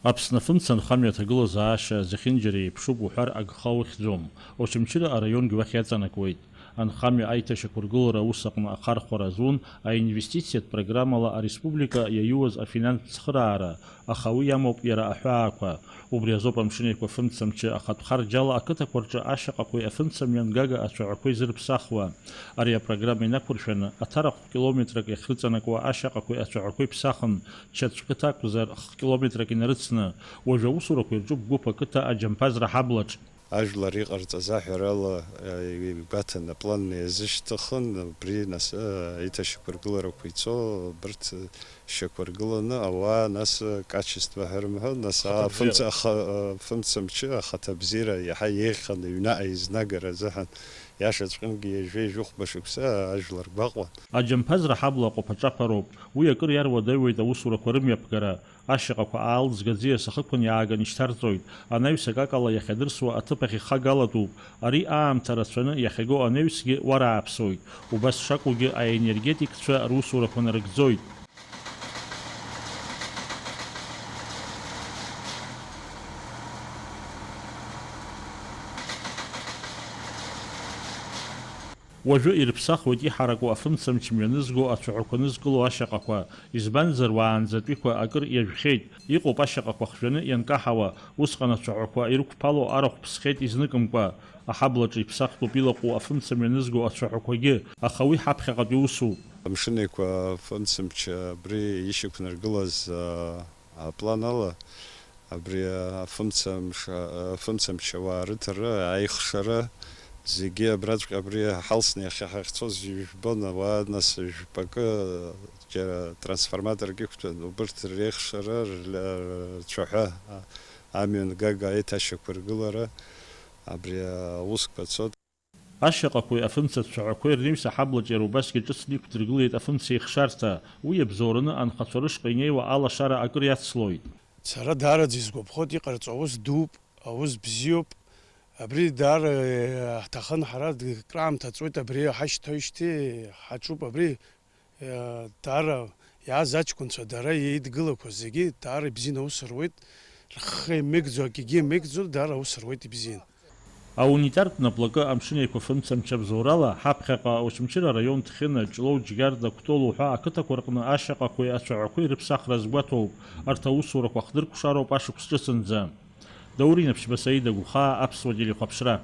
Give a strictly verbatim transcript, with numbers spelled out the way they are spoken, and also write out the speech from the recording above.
Аԥсны афымца анхамҩа аҭагылазаашьа зехьынџьара еиԥшуп уҳәар агха ухьӡом. Очамчыра араионгьы уахь иаҵанакуеит. Анхамҩа аиҭашьақәыргылара аус аҟны ахархәара зун аинвестициатә программала ареспублика иаиуаз афинанстә цхыраара, аха уи иамоуп иара аҳәаақәа. Убри азоуп Амшын Еиқәа афымцамчы ахатә харџьала ақыҭақәа рҿы ашьаҟақәеи афымцамҩангага ацәаҳәақәеи зырԥсахуа. Ари апрограмма инақәыршәаны, аҭарахә километрак иахьрыҵанакуа ашьаҟақәеи ацәаҳәақәеи ԥсахын, Чаҵә қыҭа акәзар, хк километрак инарыцны, уажәы аусурақәа ирҿуп Гәыԥ ақыҭа Аџьамԥазра ҳаблаҿ. Ажәлар иҟарҵаз аҳәарала, игәаҭаны аплан иазышьҭыхын, убри нас, аиҭашьақәыргыларақәа ицо, абарҭ шьақәыргыланы ауаа, нас, качество ҳәа рымҳәо, нас, Ахаҭабзиара. Афымца-, аха-, афымцамчы ахаҭабзиара иаҳа еиӷьханы аҩнаҟа изнагара азыҳәан, иашаҵәҟьангьы ҩажәеи жәохәба шықәса ажәлар гәаҟуан. Аџьамԥазра ҳабла аҟәаԥ аҿаԥароуп, уи акыр иаруадаҩуеит аусурақәа рымҩаԥгара, ашьаҟақәа аалыҵга аӡиас ахықәан иааган ишьҭарҵоит, анаҩс акакала иахьадырсуа аҭыԥ ахь ихагалатәуп, ари аамҭа рацәаны иахьаго анаҩсгьы уарааԥсоит, убас шакәугьы аенергетикцәа русурақәа нарыгӡоит. Уажәы ирыԥсахуеит иҳараку афымцамч мҩанызго ацәаҳәақәа нызкыло ашьаҟақәа, избанзар, уаанӡатәиқәа акыр иажәхьеит, иҟоуп ашьаҟақәа хжәаны ианкаҳауа, усҟан ацәаҳәақәа ирықәԥало арахә ԥсхьеит изныкымкәа. Аҳаблаҿы иԥсахтәуп илаҟәу афымца мҩанызго ацәаҳәақәагьы, аха уи ҳаԥхьаҟатәи усуп. Амшын Еиқәа афымцамч абри ишьақәнаргылаз, а, аплан ала, абри афымцамш-, афымцамч ауаа рыҭара, аихшара, зегьы абраҵәҟьа абри ҳалсны иахьа ҳахьцоз ижәбон, ауаа нас жәпакы џьара трансформаторк иқәтәан, убырҭ реихшара, рля-, рцәаҳәа, а-, амҩан гага аиҭашьақәыргылара, абри аусқәа цот. Ашьаҟақәеи афымца цәаҳәақәеи рнаҩс аҳаблаҿ иара убасгьы ҿыцны иқәдыргылеит афымца ихшарҭа, уи иабзоураны анхацәа рышҟа инеиуа алашара акыр иацлоит. Сара даараӡа исгәаԥхоит, иҟарҵо аус дууп, аус бзиоуп. Абри даара, э, ҳҭахын ҳара, д-, краамҭа ҵуеит абри ҳашьҭоижьҭеи ҳаҿуп абри, э, даара иааз аҷкәынцәа дара еидгылақәа зегьы даара ибзианы аус руеит, рхы еимеигӡо, акгьы еимеигӡо, даара аус руеит ибзианы. Аунитартә наплакы Амшын Еиқәа афымцамч абзоурала, ҳаԥхьаҟа Очамчыра араион Ҭхьына, Ҷлоу, Џьгьарда, Кәтол уҳәа ақыҭақәа рҟны ашьаҟақәеи ацәаҳәақәеи рыԥсахра азгәаҭоуп, арҭ аусурақәа хдыркәшароуп ашықәс ҿыцынӡа. Даур Инаԥшьба, Саида Гәхаа, Аԥсуа телехәаԥшра.